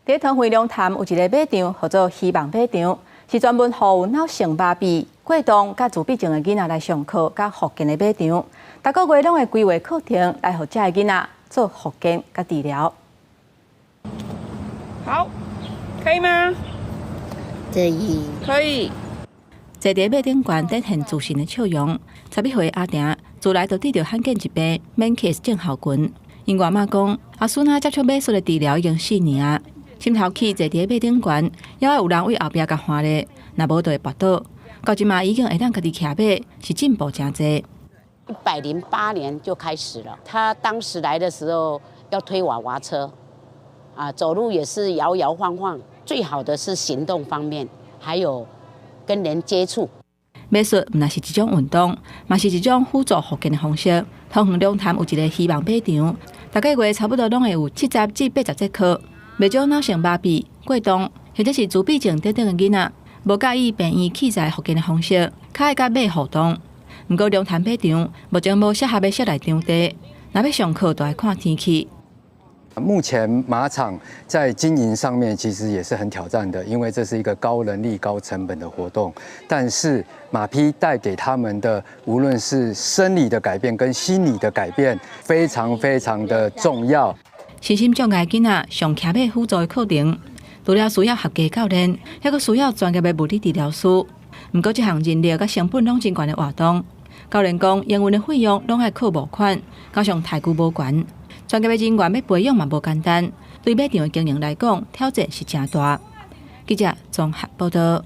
佇桃園龍潭有一个馬場，號做希望馬場，是專門予有腦性麻痹、過動佮自閉症的囡仔來上課佮復健的馬場。逐個月攏會規劃課程來予遮的囡仔做復健佮治療。好，可以嗎？可以。可以。坐佇馬頂懸展現自信的笑容。11歲阿婷自來就得著罕見疾病 Menkes 症候群。𪜶外媽講，阿孫仔接觸馬術的治療已經4年啊。心頭氣坐佇馬頂懸，猶愛有人為後壁共牽咧，若無就會跋倒。到這馬已經會當家己騎馬，是進步誠濟。108年就開始了。他當時來的時候要推娃娃車，啊，走路也是搖搖晃晃。最好的是行動方面，還有跟人接觸。馬術毋但是一種運動，嘛是一種輔助復健的方式。桃園龍潭有一个希望馬場，逐个月差不多攏會有70至80節課。袂少腦性麻痹、過動或者是自閉症等等的囡仔，無佮意病院器材復健的方式，較愛佮馬互動。毋過龍潭馬場目前無適合的室內場地，若欲上課就愛看天氣。目前馬場在經營上面其實也是很挑戰的，因為這是一個高人力、高成本的活動。但是馬匹帶給他們的，無論是生理的改變跟心理的改變，非常非常的重要。身心障礙囡仔上騎馬輔助的課程，除了需要合格教練，猶閣需要專業的物理治療師。毋過這項人力佮成本攏真懸的活動，教練講營運的費用攏愛靠募款，加上刣久無懸。專業的人員欲培養嘛無簡單，對馬場的經營來講，挑戰是誠大。記者綜合報道。